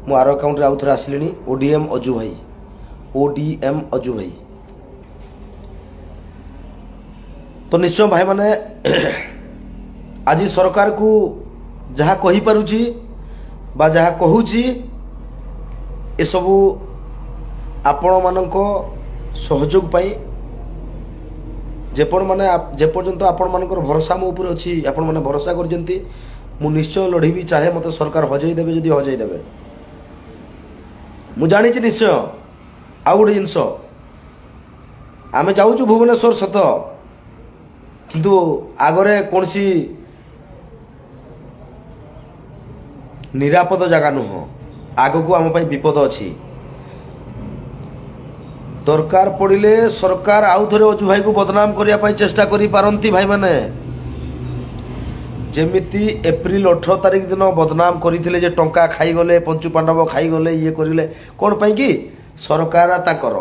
ମୁଁ ଆର ଆକାଉଣ୍ଟରେ ଆଉ ଥରେ ଆସିଲିଣି, ଓଡିଏମ୍ ଅଜୁ ଭାଇ, ଓଡିଏମ୍ ଅଜୁ ଭାଇ। ତ ନିଶ୍ଚୟ ଭାଇମାନେ, ଆଜି ସରକାରକୁ ଯାହା କହିପାରୁଛି ବା ଯାହା କହୁଛି, ଏସବୁ ଆପଣମାନଙ୍କ ସହଯୋଗ ପାଇଁ। ଯେପଣ ମାନେ ଯେପର୍ଯ୍ୟନ୍ତ ଆପଣମାନଙ୍କର ଭରସା ମୋ ଉପରେ ଅଛି, ଆପଣମାନେ ଭରସା କରିଛନ୍ତି, ମୁଁ ନିଶ୍ଚୟ ଲଢ଼ିବି, ଚାହେ ମୋତେ ସରକାର ହଜେଇ ଦେବେ ଯଦି ହଜେଇ ଦେବେ। ମୁଁ ଜାଣିଛି ନିଶ୍ଚୟ। ଆଉ ଗୋଟେ ଜିନିଷ, ଆମେ ଯାଉଛୁ ଭୁବନେଶ୍ୱର ସତ, କିନ୍ତୁ ଆଗରେ କୌଣସି ନିରାପଦ ଜାଗା ନୁହଁ। ଆଗକୁ ଆମ ପାଇଁ ବିପଦ ଅଛି। ଦରକାର ପଡ଼ିଲେ ସରକାର ଆଉ ଥରେ ଅଜୁ ଭାଇକୁ ବଦନାମ କରିବା ପାଇଁ ଚେଷ୍ଟା କରିପାରନ୍ତି ଭାଇମାନେ, ଯେମିତି ଏପ୍ରିଲ 18 ତାରିଖ ଦିନ ବଦନାମ କରିଥିଲେ ଯେ ଟଙ୍କା ଖାଇଗଲେ, ପଞ୍ଚୁ ପାଣ୍ଡବ ଖାଇଗଲେ, ଇଏ କରିଲେ। କ'ଣ ପାଇଁ କି ସରକାର ତାଙ୍କର,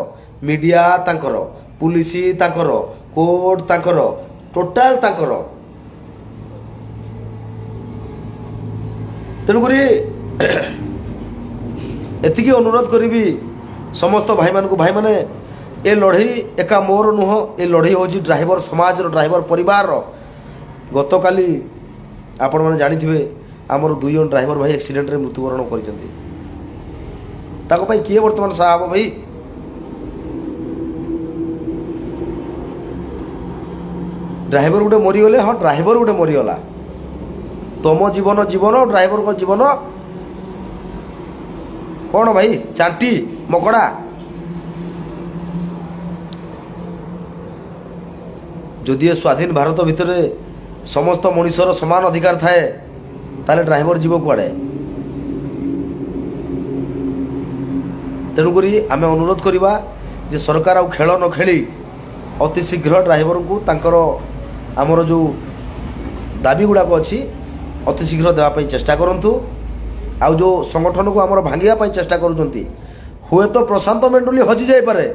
ମିଡ଼ିଆ ତାଙ୍କର, ପୁଲିସ ତାଙ୍କର, କୋର୍ଟ ତାଙ୍କର, ଟୋଟାଲ ତାଙ୍କର। ତେଣୁକରି ଏତିକି ଅନୁରୋଧ କରିବି ସମସ୍ତ ଭାଇମାନଙ୍କୁ, ଭାଇମାନେ, ଏ ଲଢ଼େଇ ଏକା ମୋର ନୁହଁ, ଏ ଲଢ଼େଇ ହେଉଛି ଡ୍ରାଇଭର ସମାଜର, ଡ୍ରାଇଭର ପରିବାରର। ଗତକାଲି ଆପଣମାନେ ଜାଣିଥିବେ, ଆମର ଦୁଇ ଜଣ ଡ୍ରାଇଭର ଭାଇ ଆକ୍ସିଡେଣ୍ଟରେ ମୃତ୍ୟୁବରଣ କରିଛନ୍ତି। ତାଙ୍କ ପାଇଁ କିଏ ବର୍ତ୍ତମାନ ସାହା ହେବ ଭାଇ? ଡ୍ରାଇଭର ଗୋଟେ ମରିଗଲେ, ହଁ, ଡ୍ରାଇଭର ଗୋଟେ ମରିଗଲା, ତମ ଜୀବନ ଜୀବନ, ଡ୍ରାଇଭରଙ୍କ ଜୀବନ କ'ଣ ଭାଇ? ଚାଣ୍ଟି ମକଡ଼ା। ଯଦି ଏ ସ୍ୱାଧୀନ ଭାରତ ଭିତରେ ସମସ୍ତ ମଣିଷର ସମାନ ଅଧିକାର ଥାଏ, ତାହେଲେ ଡ୍ରାଇଭର ଯିବ କୁଆଡ଼େ? ତେଣୁକରି ଆମେ ଅନୁରୋଧ କରିବା ଯେ ସରକାର ଆଉ ଖେଳ ନ ଖେଳି ଅତି ଶୀଘ୍ର ଡ୍ରାଇଭରଙ୍କୁ ତାଙ୍କର ଆମର ଯେଉଁ ଦାବି ଗୁଡ଼ାକ ଅଛି, ଅତି ଶୀଘ୍ର ଦେବା ପାଇଁ ଚେଷ୍ଟା କରନ୍ତୁ। ଆଉ ଯେଉଁ ସଂଗଠନକୁ ଆମର ଭାଙ୍ଗିବା ପାଇଁ ଚେଷ୍ଟା କରୁଛନ୍ତି, ହୁଏତ ପ୍ରଶାନ୍ତ ମେଣ୍ଡୁଲି ହଜି ଯାଇପାରେ,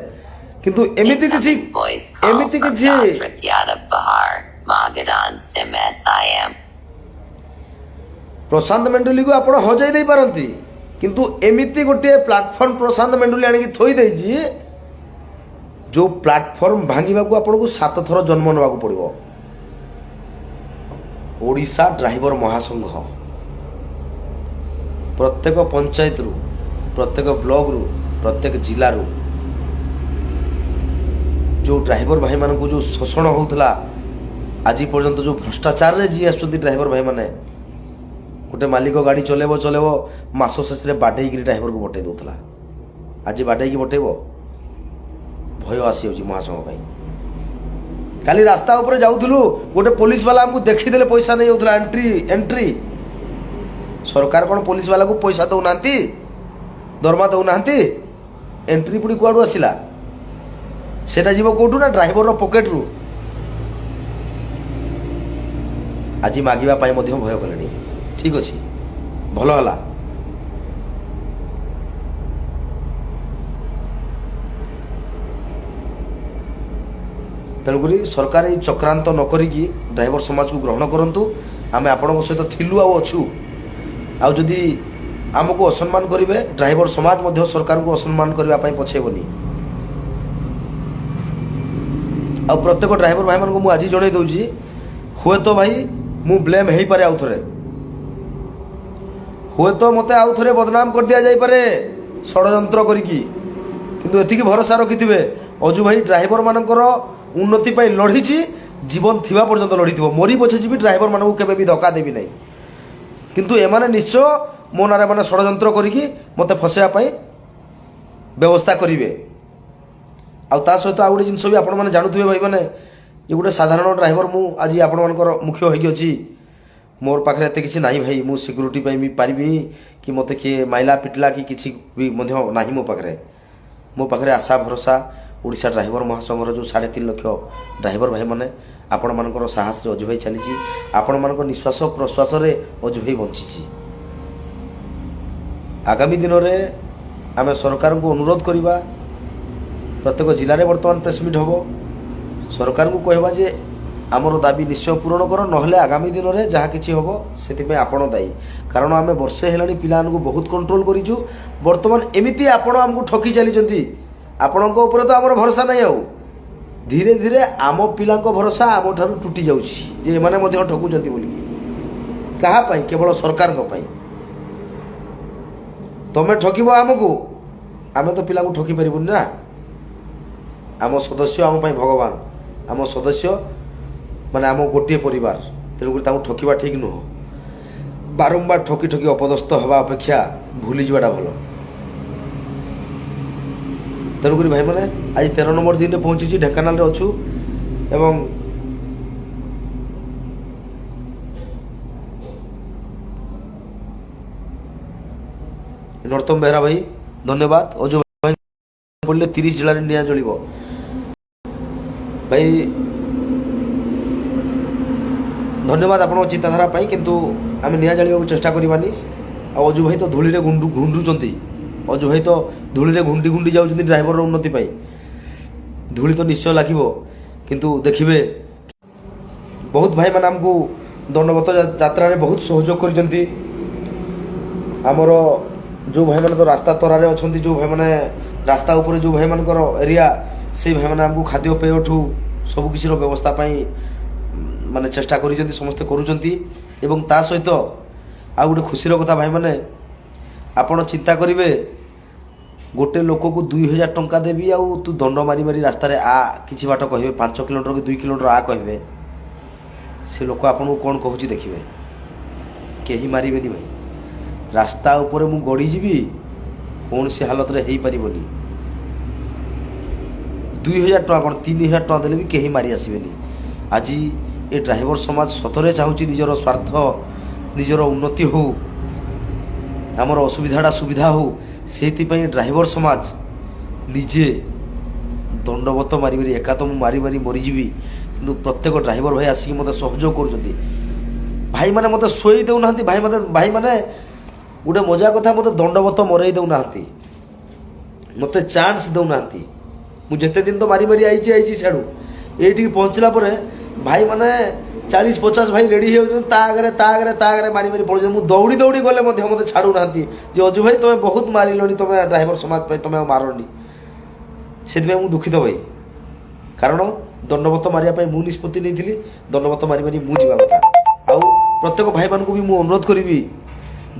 କିନ୍ତୁ ଏମିତି କିଛି Incoming voice call ଏମିତି from କିଛି Dasrath Yadav Bahar, Magadan Sim SIM. Prashant ମେଣ୍ଡୁଲିକୁ ଆପଣ ହଜାଇ ଦେଇପାରନ୍ତି, କିନ୍ତୁ ଏମିତି ଗୋଟିଏ ପ୍ଲାଟଫର୍ମ ପ୍ରଶାନ୍ତ ମେଣ୍ଡୁଲି ଆଣିକି ଥୋଇ ଦେଇଛି, ଯେଉଁ ପ୍ଲାଟଫର୍ମ ଭାଙ୍ଗିବାକୁ ଆପଣଙ୍କୁ ସାତ ଥର ଜନ୍ମ ନେବାକୁ ପଡ଼ିବ। ଓଡ଼ିଶା ଡ୍ରାଇଭର ମହାସଂଘ ପ୍ରତ୍ୟେକ ପଞ୍ଚାୟତରୁ, ପ୍ରତ୍ୟେକ ବ୍ଲକରୁ, ପ୍ରତ୍ୟେକ ଜିଲ୍ଲାରୁ ଯେଉଁ ଡ୍ରାଇଭର ଭାଇମାନଙ୍କୁ ଯେଉଁ ଶୋଷଣ ହେଉଥିଲା, ଆଜି ପର୍ଯ୍ୟନ୍ତ ଯେଉଁ ଭ୍ରଷ୍ଟାଚାରରେ ଯିଏ ଆସୁଛନ୍ତି ଡ୍ରାଇଭର ଭାଇମାନେ, ଗୋଟେ ମାଲିକ ଗାଡ଼ି ଚଲେଇବ ଚଲେଇବ, ମାସ ଶେଷରେ ବାଡ଼େଇକିରି ଡ୍ରାଇଭରକୁ ପଠେଇ ଦେଉଥିଲା। ଆଜି ବାଡ଼େଇକି ପଠେଇବ? ଭୟ ଆସିଯାଉଛି ମହାସଂଘ ପାଇଁ। କାଲି ରାସ୍ତା ଉପରେ ଯାଉଥିଲୁ, ଗୋଟେ ପୋଲିସ ବାଲା ଆମକୁ ଦେଖିଦେଲେ ପଇସା ନେଇଯାଉଥିଲା, ଏଣ୍ଟ୍ରି ଏଣ୍ଟ୍ରି। ସରକାର କ'ଣ ପୋଲିସ ବାଲାକୁ ପଇସା ଦେଉନାହାନ୍ତି? ଦରମା ଦେଉନାହାନ୍ତି? ଏଣ୍ଟ୍ରି ପୁଣି କୁଆଡ଼ୁ ଆସିଲା? ସେଟା ଯିବ କେଉଁଠୁ ନା ଡ୍ରାଇଭରର ପକେଟରୁ। ଆଜି ମାଗିବା ପାଇଁ ମଧ୍ୟ ଭୟ କଲେଣି। ଠିକ୍ ଅଛି, ଭଲ ହେଲା। ତେଣୁକରି ସରକାର ଏଇ ଚକ୍ରାନ୍ତ ନ କରିକି ଡ୍ରାଇଭର ସମାଜକୁ ଗ୍ରହଣ କରନ୍ତୁ। ଆମେ ଆପଣଙ୍କ ସହିତ ଥିଲୁ ଆଉ ଅଛୁ। ଆଉ ଯଦି ଆମକୁ ଅସମ୍ମାନ କରିବେ, ଡ୍ରାଇଭର ସମାଜ ମଧ୍ୟ ସରକାରଙ୍କୁ ଅସମ୍ମାନ କରିବା ପାଇଁ ପଛେଇବନି। ଆଉ ପ୍ରତ୍ୟେକ ଡ୍ରାଇଭର ଭାଇମାନଙ୍କୁ ମୁଁ ଆଜି ଜଣାଇ ଦେଉଛି, ହୁଏତ ଭାଇ ମୁଁ ବ୍ଲେମ୍ ହେଇପାରେ ଆଉ ଥରେ, ହୁଏତ ମୋତେ ଆଉ ଥରେ ବଦନାମ କରିଦିଆଯାଇପାରେ ଷଡ଼ଯନ୍ତ୍ର କରିକି, କିନ୍ତୁ ଏତିକି ଭରସା ରଖିଥିବେ, ଅଜୁ ଭାଇ ଡ୍ରାଇଭରମାନଙ୍କର ଉନ୍ନତି ପାଇଁ ଲଢ଼ିଛି, ଜୀବନ ଥିବା ପର୍ଯ୍ୟନ୍ତ ଲଢ଼ିଥିବ। ମରି ପଛେ ଯିବି, ଡ୍ରାଇଭରମାନଙ୍କୁ କେବେ ବି ଧକ୍କା ଦେବି ନାହିଁ। କିନ୍ତୁ ଏମାନେ ନିଶ୍ଚୟ ମୋ ନାଁରେ ମାନେ ଷଡ଼ଯନ୍ତ୍ର କରିକି ମୋତେ ଫସାଇବା ପାଇଁ ବ୍ୟବସ୍ଥା କରିବେ। ଆଉ ତା ସହିତ ଆଉ ଗୋଟେ ଜିନିଷ ବି ଆପଣମାନେ ଜାଣୁଥିବେ ଭାଇମାନେ, ଯେ ଗୋଟେ ସାଧାରଣ ଡ୍ରାଇଭର ମୁଁ ଆଜି ଆପଣମାନଙ୍କର ମୁଖ୍ୟ ହେଇକି ଅଛି। ମୋର ପାଖରେ ଏତେ କିଛି ନାହିଁ ଭାଇ। ମୁଁ ସିକ୍ୟୁରିଟି ପାଇଁ ବି ପାରିବିନି କି ମୋତେ କିଏ ମାଇଲା ପିଟିଲା କି କିଛି ବି ମଧ୍ୟ ନାହିଁ ମୋ ପାଖରେ। ମୋ ପାଖରେ ଆଶା ଭରସା ଓଡ଼ିଶା ଡ୍ରାଇଭର ମହାସଂଘର ଯେଉଁ 3.5 ଲକ୍ଷ ଡ୍ରାଇଭର ଭାଇମାନେ, ଆପଣମାନଙ୍କର ସାହସରେ ଅଜୁ ଭାଇ ଚାଲିଛି। ଆପଣମାନଙ୍କ ନିଶ୍ୱାସ ପ୍ରଶ୍ୱାସରେ ଅଜୁ ଭାଇ ବଞ୍ଚିଛି। ଆଗାମୀ ଦିନରେ ଆମେ ସରକାରଙ୍କୁ ଅନୁରୋଧ କରିବା, ପ୍ରତ୍ୟେକ ଜିଲ୍ଲାରେ ବର୍ତ୍ତମାନ ପ୍ରେସ୍ ମିଟ୍ ହେବ, ସରକାରଙ୍କୁ କହିବା ଯେ ଆମର ଦାବି ନିଶ୍ଚୟ ପୂରଣ କର, ନହେଲେ ଆଗାମୀ ଦିନରେ ଯାହା କିଛି ହେବ ସେଥିପାଇଁ ଆପଣ ଦାୟୀ। କାରଣ ଆମେ ବର୍ଷେ ହେଲାଣି ପିଲାମାନଙ୍କୁ ବହୁତ କଣ୍ଟ୍ରୋଲ କରିଛୁ। ବର୍ତ୍ତମାନ ଏମିତି ଆପଣ ଆମକୁ ଠକି ଚାଲିଛନ୍ତି, ଆପଣଙ୍କ ଉପରେ ତ ଆମର ଭରସା ନାହିଁ। ଆଉ ଧୀରେ ଧୀରେ ଆମ ପିଲାଙ୍କ ଭରସା ଆମଠାରୁ ତୁଟି ଯାଉଛି ଯେ ଏମାନେ ମଧ୍ୟ ଠକୁଛନ୍ତି ବୋଲିକି। କାହା ପାଇଁ? କେବଳ ସରକାରଙ୍କ ପାଇଁ। ତମେ ଠକିବ ଆମକୁ, ଆମେ ତ ପିଲାଙ୍କୁ ଠକି ପାରିବୁନି ନା। ଆମ ସଦସ୍ୟ ଆମ ପାଇଁ ଭଗବାନ। ଆମ ସଦସ୍ୟ ମାନେ ଆମ ଗୋଟିଏ ପରିବାର, ତେଣୁକରି ତାଙ୍କୁ ଠକିବା ଠିକ୍ ନୁହଁ। ବାରମ୍ବାର ଠକି ଠକି ଅପଦସ୍ଥ ହେବା ଅପେକ୍ଷା ଭୁଲିଯିବାଟା ଭଲ। ତେଣୁକରି ଭାଇମାନେ, ଆଜି 13 ନମ୍ବର ଦିନରେ ପହଞ୍ଚିଛି, ଢେଙ୍କାନାଳରେ ଅଛୁ ଏବଂ ନରୋତ୍ତମ ବେହେରା ଭାଇ ଧନ୍ୟବାଦ। ଅଜୁ ଭାଇ ପଡ଼ିଲେ 30 ଜିଲ୍ଲାରେ ନିଆଁ ଜଳିବ। ଭାଇ, ଧନ୍ୟବାଦ ଆପଣଙ୍କ ଚିନ୍ତାଧାରା ପାଇଁ, କିନ୍ତୁ ଆମେ ନିଆଁ ଜାଳିବାକୁ ଚେଷ୍ଟା କରିବାନି। ଆଉ ଅଜୁ ଭାଇ ତ ଧୂଳିରେ ଘୁଣ୍ଡୁଛନ୍ତି। ଅଜୁ ଭାଇ ତ ଧୂଳିରେ ଘୁଣ୍ଡି ଘୁଣ୍ଡି ଯାଉଛନ୍ତି ଡ୍ରାଇଭରର ଉନ୍ନତି ପାଇଁ। ଧୂଳି ତ ନିଶ୍ଚୟ ଲାଗିବ, କିନ୍ତୁ ଦେଖିବେ ବହୁତ ଭାଇମାନେ ଆମକୁ ଦଣ୍ଡବତ ଯାତ୍ରାରେ ବହୁତ ସହଯୋଗ କରିଛନ୍ତି। ଆମର ଯେଉଁ ଭାଇମାନେ ତ ରାସ୍ତା ତରାରେ ଅଛନ୍ତି, ଯେଉଁ ଭାଇମାନେ ରାସ୍ତା ଉପରେ, ଯେଉଁ ଭାଇମାନଙ୍କର ଏରିଆ, ସେଇ ଭାଇମାନେ ଆମକୁ ଖାଦ୍ୟପେୟଠୁ ସବୁକିଛିର ବ୍ୟବସ୍ଥା ପାଇଁ ମାନେ ଚେଷ୍ଟା କରିଛନ୍ତି, ସମସ୍ତେ କରୁଛନ୍ତି। ଏବଂ ତା ସହିତ ଆଉ ଗୋଟେ ଖୁସିର କଥା ଭାଇମାନେ, ଆପଣ ଚିନ୍ତା କରିବେ, ଗୋଟେ ଲୋକକୁ 2000 ଟଙ୍କା ଦେବି ଆଉ ତୁ ଦଣ୍ଡ ମାରି ମାରି ରାସ୍ତାରେ ଆ, କିଛି ବାଟ କହିବେ, 5 କିଲୋମିଟର କି 2 କିଲୋମିଟର ଆ କହିବେ, ସେ ଲୋକ ଆପଣଙ୍କୁ କ'ଣ କହୁଛି ଦେଖିବେ। କେହି ମାରିବେନି ଭାଇ। ରାସ୍ତା ଉପରେ ମୁଁ ଗଡ଼ିଯିବି, କୌଣସି ହାଲତରେ ହେଇପାରିବନି। 2000 ଟଙ୍କା କ'ଣ, 3000 ଟଙ୍କା ଦେଲେ ବି କେହି ମାରି ଆସିବେନି। ଆଜି ଏ ଡ୍ରାଇଭର ସମାଜ ସତରେ ଚାହୁଁଛି ନିଜର ସ୍ୱାର୍ଥ, ନିଜର ଉନ୍ନତି ହଉ, ଆମର ଅସୁବିଧାଟା ସୁବିଧା ହଉ। ସେଇଥିପାଇଁ ଡ୍ରାଇଭର ସମାଜ ନିଜେ ଦଣ୍ଡବତ ମାରି ମାରି, ଏକା ତ ମୁଁ ମାରି ମାରି ମରିଯିବି, କିନ୍ତୁ ପ୍ରତ୍ୟେକ ଡ୍ରାଇଭର ଭାଇ ଆସିକି ମୋତେ ସହଯୋଗ କରୁଛନ୍ତି। ଭାଇମାନେ ମୋତେ ଶୋଇ ଦେଉନାହାନ୍ତି। ଭାଇମାନେ ଗୋଟେ ମଜା କଥା, ମୋତେ ଦଣ୍ଡବତ ମରେଇ ଦେଉନାହାନ୍ତି, ମୋତେ ଚାନ୍ସ ଦେଉନାହାନ୍ତି। ମୁଁ ଯେତେ ଦିନ ତ ମାରି ମାରି ଆଇଛି ଆଇଛି, ସିଆଡ଼ୁ ଏଇଠିକି ପହଞ୍ଚିଲା ପରେ ଭାଇମାନେ 40-50 ଭାଇ ରେଡ଼ି ହେଇଯାଉଛନ୍ତି, ତା ଆଗରେ ତା ଆଗରେ ତା ଆଗରେ ମାରି ମାରି ପଳଉଛନ୍ତି। ମୁଁ ଦୌଡ଼ି ଦୌଡ଼ି ଗଲେ ମଧ୍ୟ ମୋତେ ଛାଡ଼ୁନାହାନ୍ତି ଯେ ଅଜୁ ଭାଇ, ତୁମେ ବହୁତ ମାରିଲଣି, ତୁମେ ଡ୍ରାଇଭର ସମାଜ ପାଇଁ ତୁମେ ଆଉ ମାରନି। ସେଥିପାଇଁ ମୁଁ ଦୁଃଖିତ ଭାଇ, କାରଣ ଦଣ୍ଡବତ ମାରିବା ପାଇଁ ମୁଁ ନିଷ୍ପତ୍ତି ନେଇଥିଲି। ଦଣ୍ଡବତ ମାରି ମାରି ମୁଁ ଯିବା କଥା। ଆଉ ପ୍ରତ୍ୟେକ ଭାଇମାନଙ୍କୁ ବି ମୁଁ ଅନୁରୋଧ କରିବି,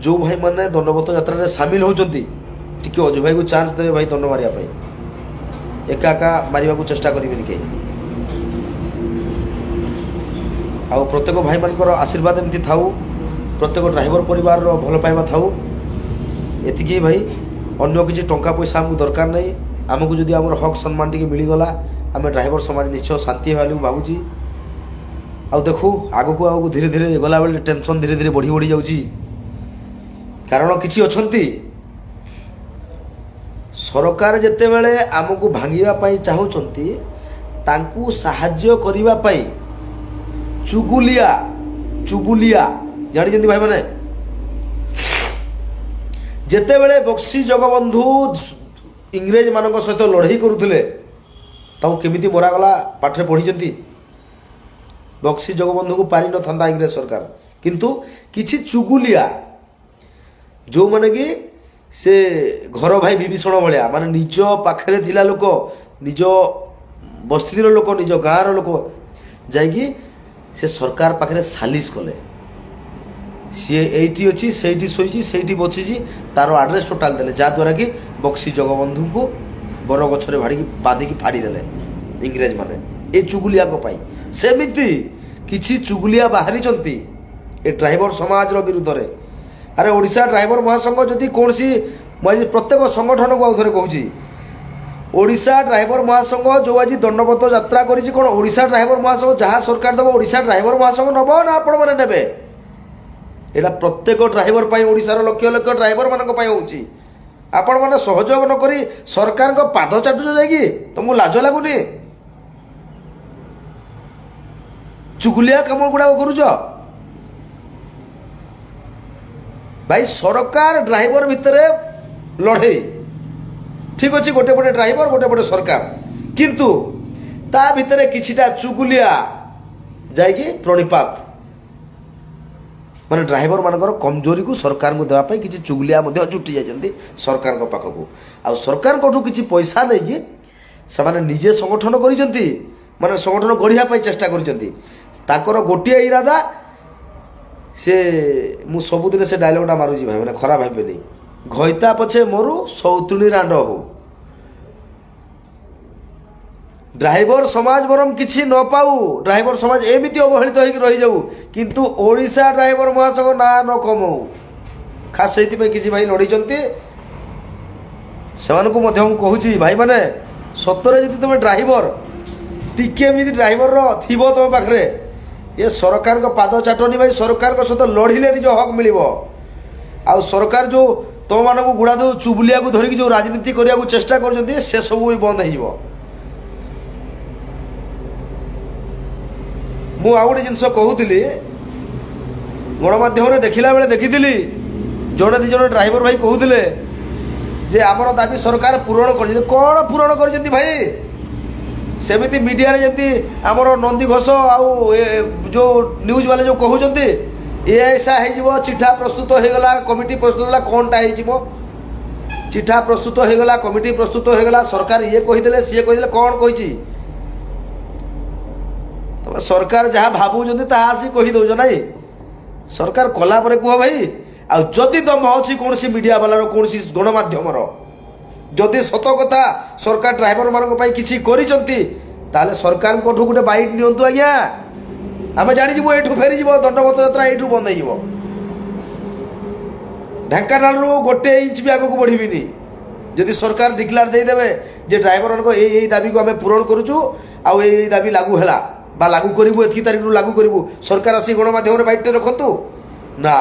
ଯେଉଁ ଭାଇମାନେ ଦଣ୍ଡବତ ଯାତ୍ରାରେ ସାମିଲ ହେଉଛନ୍ତି, ଟିକେ ଅଜୁ ଭାଇକୁ ଚାନ୍ସ ଦେବେ ଭାଇ ଦଣ୍ଡ ମାରିବା ପାଇଁ। ଏକା ଏକା ମାରିବାକୁ ଚେଷ୍ଟା କରିବେନି କେହି। ଆଉ ପ୍ରତ୍ୟେକ ଭାଇମାନଙ୍କର ଆଶୀର୍ବାଦ ଏମିତି ଥାଉ, ପ୍ରତ୍ୟେକ ଡ୍ରାଇଭର ପରିବାରର ଭଲ ପାଇବା ଥାଉ, ଏତିକି ଭାଇ। ଅନ୍ୟ କିଛି ଟଙ୍କା ପଇସା ଆମକୁ ଦରକାର ନାହିଁ। ଆମକୁ ଯଦି ଆମର ହକ୍ ସମ୍ମାନ ଟିକେ ମିଳିଗଲା, ଆମେ ଡ୍ରାଇଭର ସମାଜ ନିଶ୍ଚୟ ଶାନ୍ତି ହେବା ବୋଲି ମୁଁ ଭାବୁଛି। ଆଉ ଦେଖୁ, ଆଗକୁ ଆଗକୁ ଧୀରେ ଧୀରେ ଗଲାବେଳେ ଟେନସନ୍ ଧୀରେ ଧୀରେ ବଢ଼ି ବଢ଼ି ଯାଉଛି। କାରଣ କିଛି ଅଛନ୍ତି, ସରକାର ଯେତେବେଳେ ଆମକୁ ଭାଙ୍ଗିବା ପାଇଁ ଚାହୁଁଛନ୍ତି, ତାଙ୍କୁ ସାହାଯ୍ୟ କରିବା ପାଇଁ ଚୁଗୁଲିଆ, ଚୁବୁଲିଆ ଜାଣିଛନ୍ତି ଭାଇମାନେ? ଯେତେବେଳେ ବକ୍ସି ଜଗବନ୍ଧୁ ଇଂରେଜମାନଙ୍କ ସହିତ ଲଢ଼େଇ କରୁଥିଲେ, ତାକୁ କେମିତି ମରାଗଲା ପାଠରେ ପଢ଼ିଛନ୍ତି। ବକ୍ସି ଜଗବନ୍ଧୁକୁ ପାରିନଥାନ୍ତା ଇଂରେଜ ସରକାର, କିନ୍ତୁ କିଛି ଚୁଗୁଲିଆ, ଯେଉଁମାନେ କି ସେ ଘର ଭାଇ ବିଭୀଷଣ ଭଳିଆ, ମାନେ ନିଜ ପାଖରେ ଥିଲା ଲୋକ, ନିଜ ବସ୍ତିର ଲୋକ, ନିଜ ଗାଁର ଲୋକ, ଯାଇକି ସେ ସରକାର ପାଖରେ ସାଲିସ କଲେ। ସିଏ ଏଇଠି ଅଛି, ସେଇଠି ଶୋଇଛି, ସେଇଠି ବସିଛି, ତାର ଆଡ୍ରେସ୍ ଟୋଟାଲ ଦେଲେ, ଯାହାଦ୍ୱାରା କି ବକ୍ସି ଜଗବନ୍ଧୁଙ୍କୁ ବରଗଛରେ ଭାଡ଼ିକି ବାନ୍ଧିକି ଫାଡ଼ିଦେଲେ ଇଂରେଜମାନେ ଏ ଚୁଗୁଲିଆଙ୍କ ପାଇଁ। ସେମିତି କିଛି ଚୁଗୁଲିଆ ବାହାରିଛନ୍ତି ଏ ଡ୍ରାଇଭର ସମାଜର ବିରୁଦ୍ଧରେ। ଆରେ ଓଡ଼ିଶା ଡ୍ରାଇଭର ମହାସଂଘ ଯଦି କୌଣସି, ମୁଁ ଆଜି ପ୍ରତ୍ୟେକ ସଂଗଠନକୁ ଆଉ ଥରେ କହୁଛି, ଓଡ଼ିଶା ଡ୍ରାଇଭର ମହାସଂଘ ଯେଉଁ ଆଜି ଦଣ୍ଡବତ ଯାତ୍ରା କରିଛି, କ'ଣ ଓଡ଼ିଶା ଡ୍ରାଇଭର ମହାସଂଘ ଯାହା ସରକାର ଦେବ ଓଡ଼ିଶା ଡ୍ରାଇଭର ମହାସଂଘ ନେବ ନା ଆପଣମାନେ ନେବେ? ଏଇଟା ପ୍ରତ୍ୟେକ ଡ୍ରାଇଭର ପାଇଁ, ଓଡ଼ିଶାର ଲକ୍ଷ ଲକ୍ଷ ଡ୍ରାଇଭରମାନଙ୍କ ପାଇଁ ହେଉଛି। ଆପଣମାନେ ସହଯୋଗ ନ କରି ସରକାରଙ୍କ ପାଦ ଚାଟୁଛ ଯାଇକି, ତମକୁ ଲାଜ ଲାଗୁନି? ଚୁଗୁଲିଆ କାମ ଗୁଡ଼ାକ କରୁଛ ଭାଇ। ସରକାର ଡ୍ରାଇଭର ଭିତରେ ଲଢ଼େଇ ଠିକ ଅଛି, ଗୋଟେ ପଟେ ଡ୍ରାଇଭର, ଗୋଟେ ପଟେ ସରକାର, କିନ୍ତୁ ତା ଭିତରେ କିଛିଟା ଚୁଗୁଲିଆ ଯାଇକି ପ୍ରଣିପାତ। ମାନେ ଡ୍ରାଇଭର ମାନଙ୍କର କମଜୋରିକୁ ସରକାରଙ୍କୁ ଦେବା ପାଇଁ କିଛି ଚୁଗୁଲିଆ ମଧ୍ୟ ଜୁଟି ଯାଇଛନ୍ତି ସରକାରଙ୍କ ପାଖକୁ। ଆଉ ସରକାରଙ୍କଠୁ କିଛି ପଇସା ନେଇକି ସେମାନେ ନିଜେ ସଂଗଠନ କରିଛନ୍ତି, ମାନେ ସଂଗଠନ ଗଢ଼ିବା ପାଇଁ ଚେଷ୍ଟା କରିଛନ୍ତି। ତାଙ୍କର ଗୋଟିଏ ଇରାଦା, ସେ ମୁଁ ସବୁଦିନ ସେ ଡାଇଲଗ୍ଟା ମାରୁଛି ଭାଇ, ମାନେ ଖରାପ ଭାବିବେନି, ଘଇତା ପଛେ ମରୁ ସୌତୁଣୀ ରାଣ୍ଡ ହଉ। ଡ୍ରାଇଭର ସମାଜ ବରଂ କିଛି ନ ପାଉ, ଡ୍ରାଇଭର ସମାଜ ଏମିତି ଅବହେଳିତ ହେଇକି ରହିଯାଉ, କିନ୍ତୁ ଓଡ଼ିଶା ଡ୍ରାଇଭର ମହାସଂଘ ନାଁ ନ କମଉ। ଖାସ୍ ସେଇଥିପାଇଁ କିଛି ଭାଇ ଲଢ଼ିଛନ୍ତି। ସେମାନଙ୍କୁ ମଧ୍ୟ ମୁଁ କହୁଛି, ଭାଇମାନେ, ସତରେ ଯଦି ତୁମେ ଡ୍ରାଇଭର ଟିକେ ଏମିତି ଡ୍ରାଇଭରର ଥିବ ତୁମ ପାଖରେ, ଏ ସରକାରଙ୍କ ପାଦ ଚାଟନି ଭାଇ। ସରକାରଙ୍କ ସହିତ ଲଢ଼ିଲେ ନିଜ ହକ୍ ମିଳିବ। ଆଉ ସରକାର ଯେଉଁ ତୁମମାନଙ୍କୁ ଗୁଡ଼ା ଯେଉଁ ଚୁବୁଲିଆକୁ ଧରିକି ଯେଉଁ ରାଜନୀତି କରିବାକୁ ଚେଷ୍ଟା କରୁଛନ୍ତି, ସେସବୁ ବି ବନ୍ଦ ହେଇଯିବ। ମୁଁ ଆଉ ଗୋଟେ ଜିନିଷ କହୁଥିଲି, ଗଣମାଧ୍ୟମରେ ଦେଖିଲା ବେଳେ ଦେଖିଥିଲି ଜଣେ ଦୁଇ ଜଣ ଡ୍ରାଇଭର ଭାଇ କହୁଥିଲେ ଯେ ଆମର ଦାବି ସରକାର ପୂରଣ କରିଛନ୍ତି। କ'ଣ ପୂରଣ କରିଛନ୍ତି ଭାଇ? ସେମିତି ମିଡ଼ିଆରେ ଯେମିତି ଆମର ନନ୍ଦିଘୋଷ ଆଉ ଯେଉଁ ନ୍ୟୁଜ୍ ବାଲେ ଯେଉଁ କହୁଛନ୍ତି ଏସା ହେଇଯିବ, ଚିଠା ପ୍ରସ୍ତୁତ ହେଇଗଲା, କମିଟି ପ୍ରସ୍ତୁତ ହେଲା, କ'ଣଟା ହେଇଯିବ? ଚିଠା ପ୍ରସ୍ତୁତ ହେଇଗଲା, କମିଟି ପ୍ରସ୍ତୁତ ହେଇଗଲା, ସରକାର ଇଏ କହିଦେଲେ, ସିଏ କହିଦେଲେ, କ'ଣ କହିଛି? ତମେ ସରକାର ଯାହା ଭାବୁଛନ୍ତି ତାହା ଆସି କହିଦେଉଛ ନାଇଁ? ସରକାର କଲା ପରେ କୁହ ଭାଇ। ଆଉ ଯଦି ଦମ ଅଛି କୌଣସି ମିଡ଼ିଆ ବାଲାର, କୌଣସି ଗଣମାଧ୍ୟମର, ଯଦି ସତ କଥା ସରକାର ଡ୍ରାଇଭରମାନଙ୍କ ପାଇଁ କିଛି କରିଛନ୍ତି, ତାହେଲେ ସରକାରଙ୍କଠୁ ଗୋଟେ ବାଇଟ୍ ନିଅନ୍ତୁ ଆଜ୍ଞା, ଆମେ ଜାଣିଯିବୁ। ଏଇଠୁ ଫେରିଯିବ ଦଣ୍ଡବତ ଯାତ୍ରା, ଏଇଠୁ ବନ୍ଦ ହେଇଯିବ। ଢେଙ୍କାନାଳରୁ ଗୋଟେ ଇଞ୍ଚ ବି ଆଗକୁ ବଢ଼ିବିନି ଯଦି ସରକାର ଡିକ୍ଲାର ଦେଇଦେବେ ଯେ ଡ୍ରାଇଭରମାନଙ୍କ ଏଇ ଏଇ ଦାବିକୁ ଆମେ ପୂରଣ କରୁଛୁ ଆଉ ଏଇ ଏଇ ଦାବି ଲାଗୁ ହେଲା ବା ଲାଗୁ କରିବୁ, ଏତିକି ତାରିଖରୁ ଲାଗୁ କରିବୁ। ସରକାର ଆସି ଗଣମାଧ୍ୟମରେ ବାଇଟ୍ଟେ ରଖନ୍ତୁ ନା।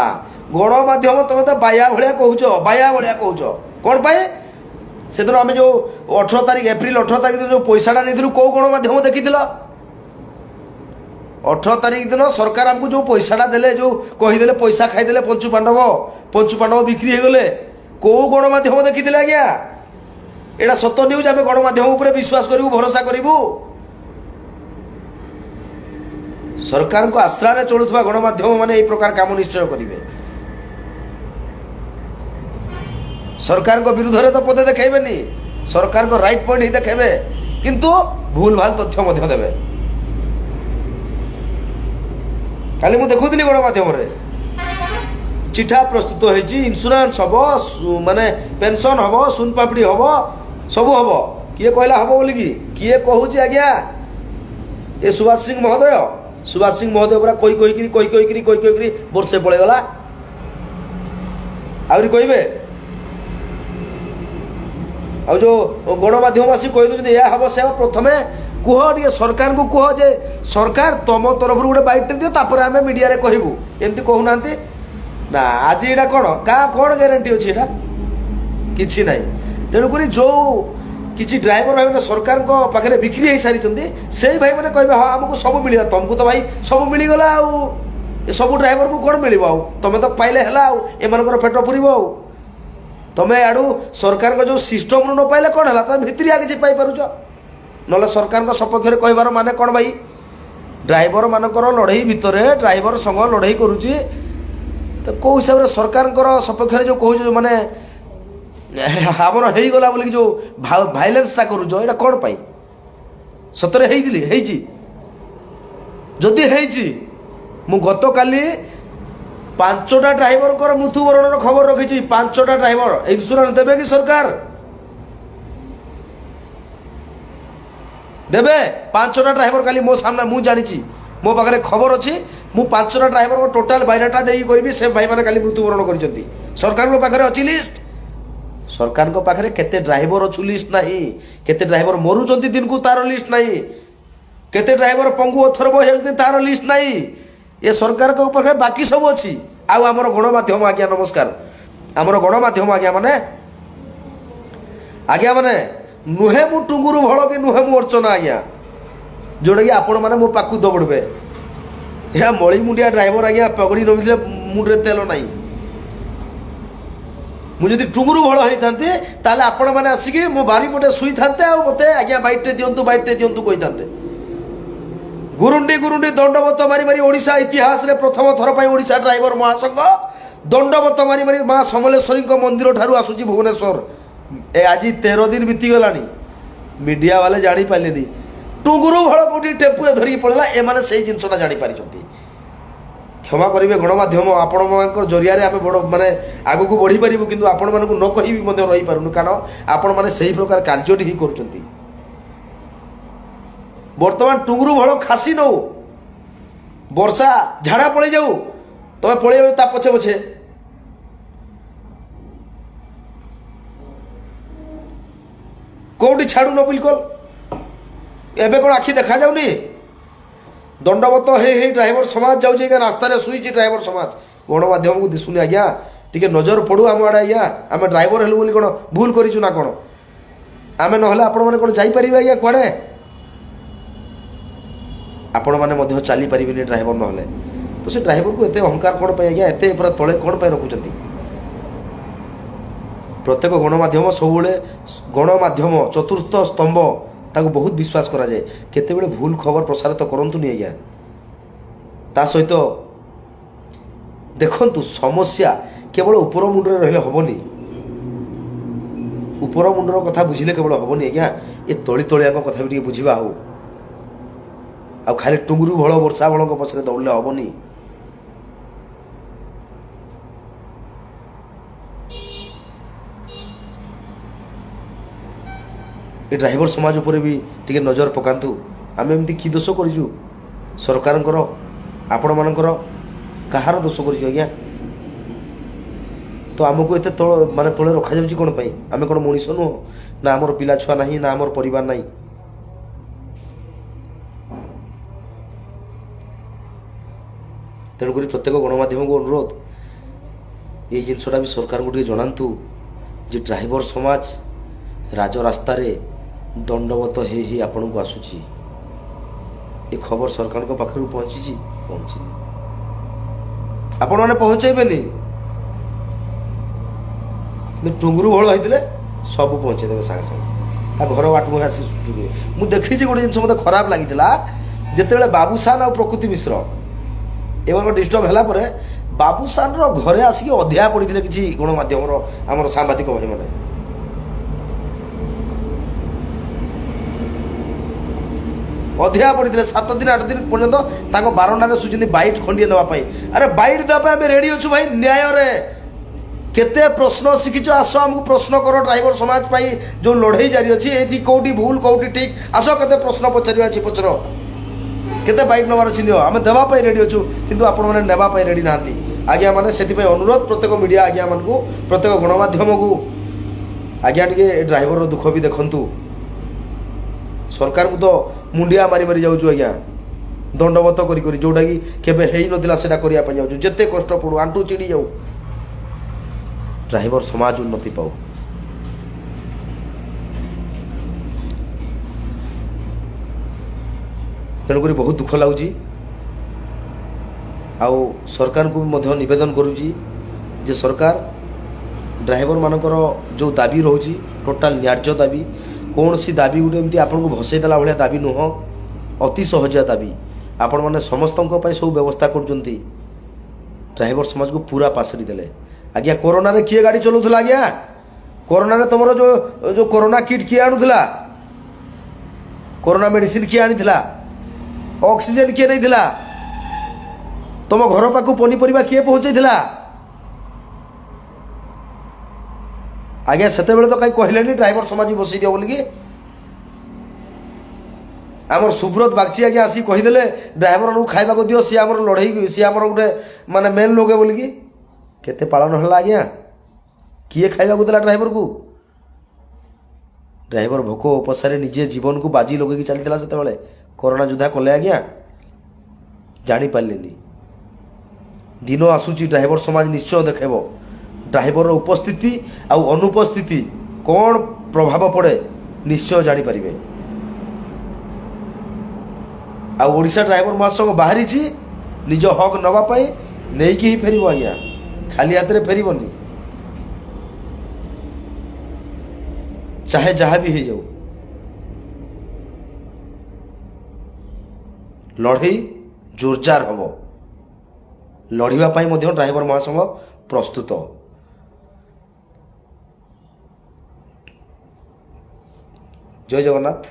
ଗଣମାଧ୍ୟମ ତମେ ତ ବାୟା ଭଳିଆ କହୁଛ, ବାୟା ଭଳିଆ କହୁଛ କ'ଣ ପାଇଁ? ସେଦିନ ଆମେ ଯେଉଁ 18 ତାରିଖ, ଏପ୍ରିଲ 18 ତାରିଖ ଦିନ ଯେଉଁ ପଇସାଟା ନେଇଥିଲୁ, କେଉଁ ଗଣମାଧ୍ୟମ ଦେଖିଥିଲ? 18 ତାରିଖ ଦିନ ସରକାର ଆମକୁ ଯେଉଁ ପଇସାଟା ଦେଲେ, ଯେଉଁ କହିଦେଲେ ପଇସା ଖାଇଦେଲେ ପଞ୍ଚୁ ପାଣ୍ଡବ, ପଞ୍ଚୁ ପାଣ୍ଡବ ବିକ୍ରି ହେଇଗଲେ, କେଉଁ ଗଣମାଧ୍ୟମ ଦେଖିଥିଲେ ଆଜ୍ଞା? ଏଇଟା ସତ ନ୍ୟୁଜ୍? ଆମେ ଗଣମାଧ୍ୟମ ଉପରେ ବିଶ୍ୱାସ କରିବୁ, ଭରସା କରିବୁ? ସରକାରଙ୍କ ଆଶ୍ରାରେ ଚଳୁଥିବା ଗଣମାଧ୍ୟମ ମାନେ ଏଇ ପ୍ରକାର କାମ ନିଶ୍ଚୟ କରିବେ। ସରକାରଙ୍କ ବିରୁଦ୍ଧରେ ତ ପଦେ ଦେଖାଇବେନି, ସରକାରଙ୍କ ରାଇଟ୍ ପଏଣ୍ଟ ହିଁ ଦେଖାଇବେ, କିନ୍ତୁ ଭୁଲ ଭାଲ ତଥ୍ୟ ମଧ୍ୟ ଦେବେ। କାଲି ମୁଁ ଦେଖୁଥିଲି ଗଣମାଧ୍ୟମରେ ଚିଠା ପ୍ରସ୍ତୁତ ହେଇଛି, ଇନ୍ସୁରାନ୍ସ ହବ, ମାନେ ପେନସନ୍ ହବ, ସୁନପାପଡ଼ି ହବ, ସବୁ ହବ। କିଏ କହିଲା ହବ ବୋଲିକି? କିଏ କହୁଛି ଆଜ୍ଞା? ଏ ସୁଭାଷ ସିଂ ମହୋଦୟ, ସୁଭାଷ ସିଂ ମହୋଦୟ ପୁରା କହି କହିକିରି କହି କହିକିରି କହି କହିକିରି ବର୍ଷେ ପଳେଇଗଲା, ଆହୁରି କହିବେ। ଆଉ ଯେଉଁ ଗଣମାଧ୍ୟମ ଆସି କହିଦେଉଛନ୍ତି ଏହା ହବ ସେ ହବ, ପ୍ରଥମେ କୁହ ଟିକେ ସରକାରଙ୍କୁ କୁହ ଯେ ସରକାର ତମ ତରଫରୁ ଗୋଟେ ବାଇଟ୍ଟେ ଦିଅ, ତାପରେ ଆମେ ମିଡ଼ିଆରେ କହିବୁ। ଏମିତି କହୁନାହାନ୍ତି ନା। ଆଜି ଏଇଟା କ'ଣ କାହା କ'ଣ ଗ୍ୟାରେଣ୍ଟି ଅଛି? ଏଇଟା କିଛି ନାହିଁ। ତେଣୁକରି ଯେଉଁ କିଛି ଡ୍ରାଇଭର ଭାଇମାନେ ସରକାରଙ୍କ ପାଖରେ ବିକ୍ରି ହେଇସାରିଛନ୍ତି, ସେଇ ଭାଇମାନେ କହିବେ ହଁ ଆମକୁ ସବୁ ମିଳିଲା। ତମକୁ ତ ଭାଇ ସବୁ ମିଳିଗଲା, ଆଉ ଏ ସବୁ ଡ୍ରାଇଭରକୁ କ'ଣ ମିଳିବ? ଆଉ ତମେ ତ ପାଇଲେ ହେଲା, ଆଉ ଏମାନଙ୍କର ପେଟ ପୁରିବ। ଆଉ ତମେ ଆଡ଼ୁ ସରକାରଙ୍କ ଯେଉଁ ସିଷ୍ଟମରୁ ନ ପାଇଲେ କ'ଣ ହେଲା, ତମେ ଭିତରିଆ କିଛି ପାଇପାରୁଛ। ନହେଲେ ସରକାରଙ୍କ ସପକ୍ଷରେ କହିବାର ମାନେ କ'ଣ ଭାଇ? ଡ୍ରାଇଭର ମାନଙ୍କର ଲଢ଼େଇ ଭିତରେ ଡ୍ରାଇଭର ସଂଘ ଲଢ଼େଇ କରୁଛି ତ କେଉଁ ହିସାବରେ ସରକାରଙ୍କର ସପକ୍ଷରେ ଯେଉଁ କହୁଛ, ମାନେ ଆମର ହେଇଗଲା ବୋଲିକି ଯେଉଁ ଭାଇଲେନ୍ସଟା କରୁଛ, ଏଇଟା କ'ଣ ପାଇଁ? ସତରେ ହେଇଥିଲି ହେଇଛି? ଯଦି ହେଇଛି, ମୁଁ ଗତକାଲି 5ଟା ଡ୍ରାଇଭରଙ୍କର ମୃତ୍ୟୁବରଣର ଖବର ରଖିଛି। 5ଟା ଡ୍ରାଇଭର ଇନ୍ସୁରାନ୍ସ ଦେବେ କି ସରକାର? ଦେବେ? 5ଟା ଡ୍ରାଇଭର କାଲି ମୋ ସାମ୍ନା, ମୁଁ ଜାଣିଛି, ମୋ ପାଖରେ ଖବର ଅଛି। ମୁଁ 5ଟା ଡ୍ରାଇଭରଙ୍କ ଟୋଟାଲ ବାୟୋଡାଟା ଦେଇକି କରିବି। ସେ ଭାଇମାନେ କାଲି ମୃତ୍ୟୁବରଣ କରିଛନ୍ତି। ସରକାରଙ୍କ ପାଖରେ ଅଛି ଲିଷ୍ଟ? ସରକାରଙ୍କ ପାଖରେ କେତେ ଡ୍ରାଇଭର ଅଛୁ ଲିଷ୍ଟ ନାହିଁ, କେତେ ଡ୍ରାଇଭର ମରୁଛନ୍ତି ଦିନକୁ ତାର ଲିଷ୍ଟ ନାହିଁ, କେତେ ଡ୍ରାଇଭର ପଙ୍ଗୁ ଅଥର୍ବ ହେଉଛନ୍ତି ତାର ଲିଷ୍ଟ ନାହିଁ। ଏ ସରକାରଙ୍କ ପାଖରେ ବାକି ସବୁ ଅଛି। ଆଉ ଆମର ଗଣମାଧ୍ୟମ ଆଜ୍ଞା ନମସ୍କାର, ଆମର ଗଣମାଧ୍ୟମ ଆଜ୍ଞା ମାନେ, ଆଜ୍ଞା ମାନେ ନୁହେଁ ମୁଁ ଟୁଙ୍ଗୁରୁ ଭଳ କି ନୁହେଁ ମୁଁ ଅର୍ଚ୍ଚନା ଆଜ୍ଞା, ଯେଉଁଟାକି ଆପଣମାନେ ମୋ ପାଖକୁ ଦୌଡ଼ିବେ। ଏହା ମଳିମୁଣ୍ଡିଆ ଡ୍ରାଇଭର ଆଜ୍ଞା, ପଗଡ଼ି ନବିଥିଲେ ମୁଣ୍ଡରେ ତେଲ ନାହିଁ। ମୁଁ ଯଦି ଟୁଙ୍ଗୁରୁ ଭଳ ହେଇଥାନ୍ତି ତାହେଲେ ଆପଣମାନେ ଆସିକି ମୋ ବାରିପଟେ ଶୋଇଥାନ୍ତେ ଆଉ ମୋତେ ଆଜ୍ଞା ବାଇଟ୍ଟେ ଦିଅନ୍ତୁ, ବାଇଟ୍ଟେ ଦିଅନ୍ତୁ କହିଥାନ୍ତେ। ଗୁରୁଣ୍ଡି ଗୁରୁଣ୍ଡି ଦଣ୍ଡବତ ମାରି ମାରି ଓଡ଼ିଶା ଇତିହାସରେ ପ୍ରଥମ ଥର ପାଇଁ ଓଡ଼ିଶା ଡ୍ରାଇଭର ମହାସଂଘ ଦଣ୍ଡବତ ମାରି ମାରି ମା ସମଲେଶ୍ୱରୀଙ୍କ ମନ୍ଦିର ଠାରୁ ଆସୁଛି ଭୁବନେଶ୍ୱର। ଏ ଆଜି 13 ଦିନ ବିତିଗଲାଣି, ମିଡ଼ିଆ ବାଲେ ଜାଣିପାରିଲେନି। ଟୁଙ୍ଗୁରୁ ଭଳ କୋଉଠି ଟେମ୍ପୁରେ ଧରିକି ପଳେଇଲା, ଏମାନେ ସେଇ ଜିନିଷଟା ଜାଣିପାରିଛନ୍ତି। କ୍ଷମା କରିବେ ଗଣମାଧ୍ୟମ, ଆପଣମାନଙ୍କ ଜରିଆରେ ଆମେ ବଡ଼ ମାନେ ଆଗକୁ ବଢ଼ିପାରିବୁ, କିନ୍ତୁ ଆପଣମାନଙ୍କୁ ନ କହିବି ମଧ୍ୟ ରହିପାରୁନୁ, କାରଣ ଆପଣମାନେ ସେହି ପ୍ରକାର କାର୍ଯ୍ୟଟି ହିଁ କରୁଛନ୍ତି। ବର୍ତ୍ତମାନ ଟୁଙ୍ଗୁରୁ ଭଳ ଖାସି ନଉ, ବର୍ଷା ଝାଡ଼ା ପଳେଇ ଯାଉ, ତମେ ପଳେଇ ତା ପଛେ ପଛେ। କୋଉଠି ଛାଡ଼ୁନ ବିଲକୁଲ। ଏବେ କ'ଣ ଆଖି ଦେଖାଯାଉନି? ଦଣ୍ଡବତ ହେଇ ହେଇ ଡ୍ରାଇଭର ସମାଜ ଯାଉଛି ଆଜ୍ଞା, ରାସ୍ତାରେ ଶୋଇଛି ଡ୍ରାଇଭର ସମାଜ। ଗଣମାଧ୍ୟମକୁ ଦିଶୁନି ଆଜ୍ଞା, ଟିକେ ନଜର ପଡ଼ୁ ଆମ ଆଡ଼େ ଆଜ୍ଞା। ଆମେ ଡ୍ରାଇଭର ହେଲୁ ବୋଲି କ'ଣ ଭୁଲ କରିଛୁ ନା କ'ଣ? ଆମେ ନହେଲେ ଆପଣମାନେ କ'ଣ ଯାଇପାରିବେ ଆଜ୍ଞା କୁଆଡ଼େ? ଆପଣମାନେ ମଧ୍ୟ ଚାଲିପାରିବେନି ଡ୍ରାଇଭର ନହେଲେ। ତ ସେ ଡ୍ରାଇଭରକୁ ଏତେ ଅହଙ୍କାର କ'ଣ ପାଇଁ ଆଜ୍ଞା, ଏତେ ପୁରା ତଳେ କ'ଣ ପାଇଁ ରଖୁଛନ୍ତି? ପ୍ରତ୍ୟେକ ଗଣମାଧ୍ୟମ ସବୁବେଳେ ଗଣମାଧ୍ୟମ ଚତୁର୍ଥ ସ୍ତମ୍ଭ, ତାକୁ ବହୁତ ବିଶ୍ୱାସ କରାଯାଏ। କେତେବେଳେ ଭୁଲ ଖବର ପ୍ରସାରିତ କରନ୍ତୁନି ଆଜ୍ଞା। ତା ସହିତ ଦେଖନ୍ତୁ, ସମସ୍ୟା କେବଳ ଉପର ମୁଣ୍ଡରେ ରହିଲେ ହେବନି, ଉପର ମୁଣ୍ଡର କଥା ବୁଝିଲେ କେବଳ ହେବନି ଆଜ୍ଞା, ଏ ତଳି ତଳିଆଙ୍କ କଥା ବି ଟିକେ ବୁଝିବା। ହଉ, ଆଉ ଖାଲି ଟୁଙ୍ଗୁରୁ ଭଳ ବର୍ଷା ଭଳଙ୍କ ପଛରେ ଦୌଡ଼ିଲେ ହେବନି। ଏ ଡ୍ରାଇଭର ସମାଜ ଉପରେ ବି ଟିକେ ନଜର ପକାନ୍ତୁ। ଆମେ ଏମିତି କି ଦୋଷ କରିଛୁ? ସରକାରଙ୍କର, ଆପଣମାନଙ୍କର, କାହାର ଦୋଷ କରିଛୁ ଆଜ୍ଞା? ତ ଆମକୁ ଏତେ ତଳ ମାନେ ତଳେ ରଖାଯାଉଛି କ'ଣ ପାଇଁ? ଆମେ କ'ଣ ମଣିଷ ନୁହଁ? ନା ଆମର ପିଲା ଛୁଆ ନାହିଁ, ନା ଆମର ପରିବାର ନାହିଁ? ତେଣୁକରି ପ୍ରତ୍ୟେକ ଗଣମାଧ୍ୟମକୁ ଅନୁରୋଧ, ଏଇ ଜିନିଷଟା ବି ସରକାରଙ୍କୁ ଟିକେ ଜଣାନ୍ତୁ ଯେ ଡ୍ରାଇଭର ସମାଜ ରାଜରାସ୍ତାରେ ଦଣ୍ଡବତ ହେଇ ହେଇ ଆପଣଙ୍କୁ ଆସୁଛି। ଏ ଖବର ସରକାରଙ୍କ ପାଖକୁ ପହଞ୍ଚିଛି? ପହଞ୍ଚିନି। ଆପଣମାନେ ପହଞ୍ଚେଇବେନି, କିନ୍ତୁ ଟୁଙ୍ଗୁରୁ ଭଳ ହେଇଥିଲେ ସବୁ ପହଞ୍ଚେଇ ଦେବେ ସାଙ୍ଗେ ସାଙ୍ଗେ, ତା ଘର ବାଟ ମୁହଁ ଆସି ଯୋଗିବେ। ମୁଁ ଦେଖିଛି ଗୋଟେ ଜିନିଷ ମୋତେ ଖରାପ ଲାଗିଥିଲା, ଯେତେବେଳେ ବାବୁସାନ ଆଉ ପ୍ରକୃତି ମିଶ୍ର ଏମାନଙ୍କ ଡିଷ୍ଟର୍ବ ହେଲା ପରେ ବାବୁସାନର ଘରେ ଆସିକି ଅଧିଆ ପଡ଼ିଥିଲେ କିଛି ଗଣମାଧ୍ୟମର ଆମର ସାମ୍ବାଦିକ ଭାଇମାନେ। ଅଧିଆ ପଡ଼ିଥିଲେ 7 ଦିନ 8 ଦିନ ପର୍ଯ୍ୟନ୍ତ ତାଙ୍କ ବାରଣ୍ଡାରେ ଶୋଇଛନ୍ତି ବାଇଟ୍ ଖଣ୍ଡିଏ ନେବା ପାଇଁ। ଆରେ ବାଇଟ୍ ଦେବା ପାଇଁ ଆମେ ରେଡ଼ି ଅଛୁ ଭାଇ, ନ୍ୟାୟରେ କେତେ ପ୍ରଶ୍ନ ଶିଖିଛ, ଆସ ଆମକୁ ପ୍ରଶ୍ନ କର। ଡ୍ରାଇଭର ସମାଜ ପାଇଁ ଯେଉଁ ଲଢ଼େଇ ଜାରି ଅଛି, ଏଇଠି କେଉଁଠି ଭୁଲ କେଉଁଠି ଠିକ୍, ଆସ କେତେ ପ୍ରଶ୍ନ ପଚାରିବା ଅଛି ପଚର, କେତେ ବାଇଟ୍ ନେବାର ଅଛି ନିଅ, ଆମେ ଦେବା ପାଇଁ ରେଡ଼ି ଅଛୁ, କିନ୍ତୁ ଆପଣମାନେ ନେବା ପାଇଁ ରେଡ଼ି ନାହାନ୍ତି ଆଜ୍ଞା। ମାନେ ସେଥିପାଇଁ ଅନୁରୋଧ ପ୍ରତ୍ୟେକ ମିଡ଼ିଆ ଆଜ୍ଞାମାନଙ୍କୁ, ପ୍ରତ୍ୟେକ ଗଣମାଧ୍ୟମକୁ ଆଜ୍ଞା, ଟିକେ ଏ ଡ୍ରାଇଭରର ଦୁଃଖ ବି ଦେଖନ୍ତୁ। ସରକାରକୁ ତ ମୁଣ୍ଡିଆ ମାରି ମାରି ଯାଉଛୁ ଆଜ୍ଞା, ଦଣ୍ଡବତ କରି କରି, ଯେଉଁଟାକି କେବେ ହେଇନଥିଲା ସେଇଟା କରିବା ପାଇଁ ଯାଉଛୁ। ଯେତେ କଷ୍ଟ ପଡ଼ୁ, ଆଣ୍ଠୁ ଚିଡ଼ି ଯାଉ, ଡ୍ରାଇଭର ସମାଜ ଉନ୍ନତି ପାଉ। ତେଣୁକରି ବହୁତ ଦୁଃଖ ଲାଗୁଛି। ଆଉ ସରକାରଙ୍କୁ ବି ମଧ୍ୟ ନିବେଦନ କରୁଛି ଯେ ସରକାର ଡ୍ରାଇଭରମାନଙ୍କର ଯେଉଁ ଦାବି ରହୁଛି ଟୋଟାଲ ନ୍ୟାର୍ଯ୍ୟ ଦାବି, କୌଣସି ଦାବି ଗୋଟେ ଏମିତି ଆପଣଙ୍କୁ ଭସେଇ ଦେଲା ଭଳିଆ ଦାବି ନୁହଁ, ଅତି ସହଜିଆ ଦାବି। ଆପଣମାନେ ସମସ୍ତଙ୍କ ପାଇଁ ସବୁ ବ୍ୟବସ୍ଥା କରୁଛନ୍ତି, ଡ୍ରାଇଭର ସମାଜକୁ ପୁରା ପାଶୋରି ଦେଲେ ଆଜ୍ଞା। କରୋନାରେ କିଏ ଗାଡ଼ି ଚଲାଉଥିଲା ଆଜ୍ଞା? କରୋନାରେ ତୁମର ଯେଉଁ ଯେଉଁ କରୋନା କିଟ୍ କିଏ ଆଣୁଥିଲା? କରୋନା ମେଡ଼ିସିନ କିଏ ଆଣିଥିଲା? ଅକ୍ସିଜେନ୍ କିଏ ନେଇଥିଲା? ତୁମ ଘର ପାଖକୁ ପନିପରିବା କିଏ ପହଞ୍ଚେଇଥିଲା ଆଜ୍ଞା? ସେତେବେଳେ ତ କାହିଁ କହିଲେନି ଡ୍ରାଇଭର ସମାଜ ବସେଇ ଦିଅ ବୋଲିକି। ଆମର ସୁବ୍ରତ ବାଗଚି ଆଜ୍ଞା ଆସି କହିଦେଲେ ଡ୍ରାଇଭରମାନଙ୍କୁ ଖାଇବାକୁ ଦିଅ, ସିଏ ଆମର ଲଢ଼େଇ, ସିଏ ଆମର ଗୋଟେ ମାନେ ମେନ୍ ଲୋକ ବୋଲିକି। କେତେ ପାଳନ ହେଲା ଆଜ୍ଞା? କିଏ ଖାଇବାକୁ ଦେଲା ଡ୍ରାଇଭରକୁ? ଡ୍ରାଇଭର ଭୋକ ଉପସାରେ ନିଜେ ଜୀବନକୁ ବାଜି ଲଗେଇକି ଚାଲିଥିଲା ସେତେବେଳେ। କରୋନା ଯୋଦ୍ଧା କଲେ ଆଜ୍ଞା, ଜାଣିପାରିଲେନି। ଦିନ ଆସୁଛି ଡ୍ରାଇଭର ସମାଜ ନିଶ୍ଚୟ ଦେଖେଇବ ଡ୍ରାଇଭରର ଉପସ୍ଥିତି ଆଉ ଅନୁପସ୍ଥିତି କ'ଣ ପ୍ରଭାବ ପଡ଼େ, ନିଶ୍ଚୟ ଜାଣିପାରିବେ। ଆଉ ଓଡ଼ିଶା ଡ୍ରାଇଭର ମହାସଂଘ ବାହାରିଛି ନିଜ ହକ୍ ନେବା ପାଇଁ, ନେଇକି ହିଁ ଫେରିବ ଆଜ୍ଞା, ଖାଲି ହାତରେ ଫେରିବନି, ଚାହେ ଯାହା ବି ହେଇଯାଉ। ଲଢ଼େଇ ଜୋରଜାର ହେବ। ଲଢ଼ିବା ପାଇଁ ମଧ୍ୟ ଡ୍ରାଇଭର ମହାସଂଘ ପ୍ରସ୍ତୁତ। ଜୟ ଜଗନ୍ନାଥ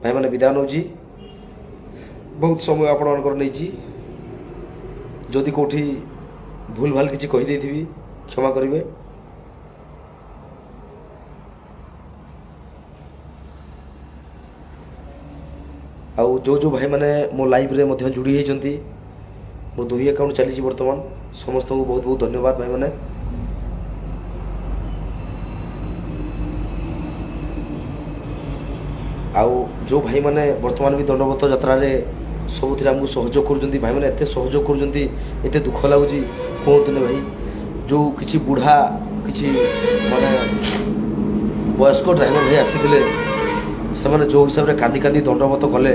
ଭାଇମାନେ, ବିଦାୟ ନେଉଛି। ବହୁତ ସମୟ ଆପଣମାନଙ୍କର ନେଇଛି। ଯଦି କେଉଁଠି ଭୁଲ ଭାଲ କିଛି କହିଦେଇଥିବି, କ୍ଷମା କରିବେ। ଆଉ ଯେଉଁ ଯେଉଁ ଭାଇମାନେ ମୋ ଲାଇଭ୍ରେ ମଧ୍ୟ ଯୋଡ଼ି ହେଇଛନ୍ତି, ମୋ ଦୁଇ ଆକାଉଣ୍ଟ ଚାଲିଛି ବର୍ତ୍ତମାନ, ସମସ୍ତଙ୍କୁ ବହୁତ ବହୁତ ଧନ୍ୟବାଦ ଭାଇମାନେ। ଆଉ ଯେଉଁ ଭାଇମାନେ ବର୍ତ୍ତମାନ ବି ଦଣ୍ଡବତ ଯାତ୍ରାରେ ସବୁଥିରେ ଆମକୁ ସହଯୋଗ କରୁଛନ୍ତି, ଭାଇମାନେ ଏତେ ସହଯୋଗ କରୁଛନ୍ତି, ଏତେ ଦୁଃଖ ଲାଗୁଛି କୁହନ୍ତୁନି ଭାଇ। ଯେଉଁ କିଛି ବୁଢ଼ା, କିଛି ମାନେ ବୟସ୍କ ଡ୍ରାଇଭର ଭାଇ ଆସିଥିଲେ, ସେମାନେ ଯେଉଁ ହିସାବରେ କାନ୍ଦି କାନ୍ଦି ଦଣ୍ଡବତ କଲେ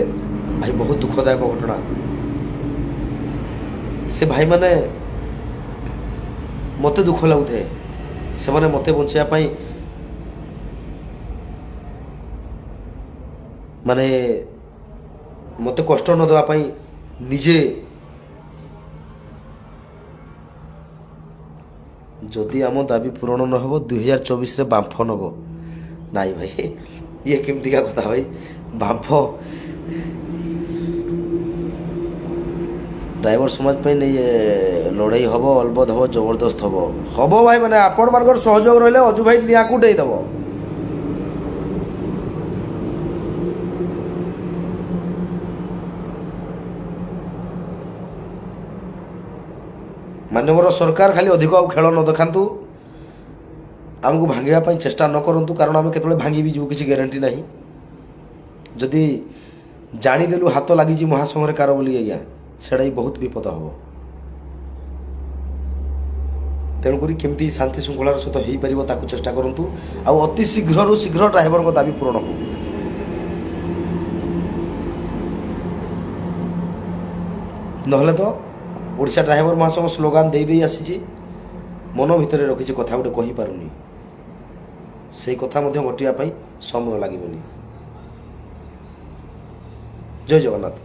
ଭାଇ, ବହୁତ ଦୁଃଖଦାୟକ ଘଟଣା। ସେ ଭାଇମାନେ, ମୋତେ ଦୁଃଖ ଲାଗୁଥାଏ, ସେମାନେ ମୋତେ ବଞ୍ଚାଇବା ପାଇଁ ମାନେ ମୋତେ କଷ୍ଟ ନ ଦେବା ପାଇଁ ନିଜେ। ଯଦି ଆମ ଦାବି ପୂରଣ ନ ହେବ, 2024ରେ ବାମ୍ଫ ନେବ। ନାଇଁ ଭାଇ, ଇଏ କେମିତିକା କଥା ଭାଇ, ବାମ୍ଫ? ଡ୍ରାଇଭର ସମାଜ ପାଇଁ ନେଇ ଲଢ଼େଇ ହେବ, ଅଲବତ ହେବ, ଜବରଦସ୍ତ ହେବ। ହେବ ଭାଇ ମାନେ, ଆପଣମାନଙ୍କର ସହଯୋଗ ରହିଲେ ଅଜୁ ଭାଇ ନିଆଁକୁ ଦେଇଦେବ। ମାନ୍ୟବର ସରକାର ଖାଲି ଅଧିକ ଆଉ ଖେଳ ନ ଦେଖାନ୍ତୁ, ଆମକୁ ଭାଙ୍ଗିବା ପାଇଁ ଚେଷ୍ଟା ନ କରନ୍ତୁ, କାରଣ ଆମେ କେତେବେଳେ ଭାଙ୍ଗି ବି ଯିବୁ କିଛି ଗ୍ୟାରେଣ୍ଟି ନାହିଁ। ଯଦି ଜାଣିଦେଲୁ ହାତ ଲାଗିଛି ମହାସଂଘରେ କାର ବୋଲି ଆଜ୍ଞା, ସେଇଟା ବି ବହୁତ ବିପଦ ହେବ। ତେଣୁକରି କେମିତି ଶାନ୍ତି ଶୃଙ୍ଖଳାର ସହିତ ହେଇପାରିବ ତାକୁ ଚେଷ୍ଟା କରନ୍ତୁ, ଆଉ ଅତି ଶୀଘ୍ରରୁ ଶୀଘ୍ର ଡ୍ରାଇଭରଙ୍କ ଦାବି ପୂରଣ ହଉ। ନହେଲେ ତ ଓଡ଼ିଶା ଡ୍ରାଇଭର ମହାସଂଘ ସ୍ଲୋଗାନ ଦେଇ ଦେଇ ଆସିଛି, ମନ ଭିତରେ ରଖିଛି କଥା ଗୋଟେ, କହିପାରୁନି। ସେଇ କଥା ମଧ୍ୟ ଘଟିବା ପାଇଁ ସମୟ ଲାଗିବନି। ଜୟ ଜଗନ୍ନାଥ।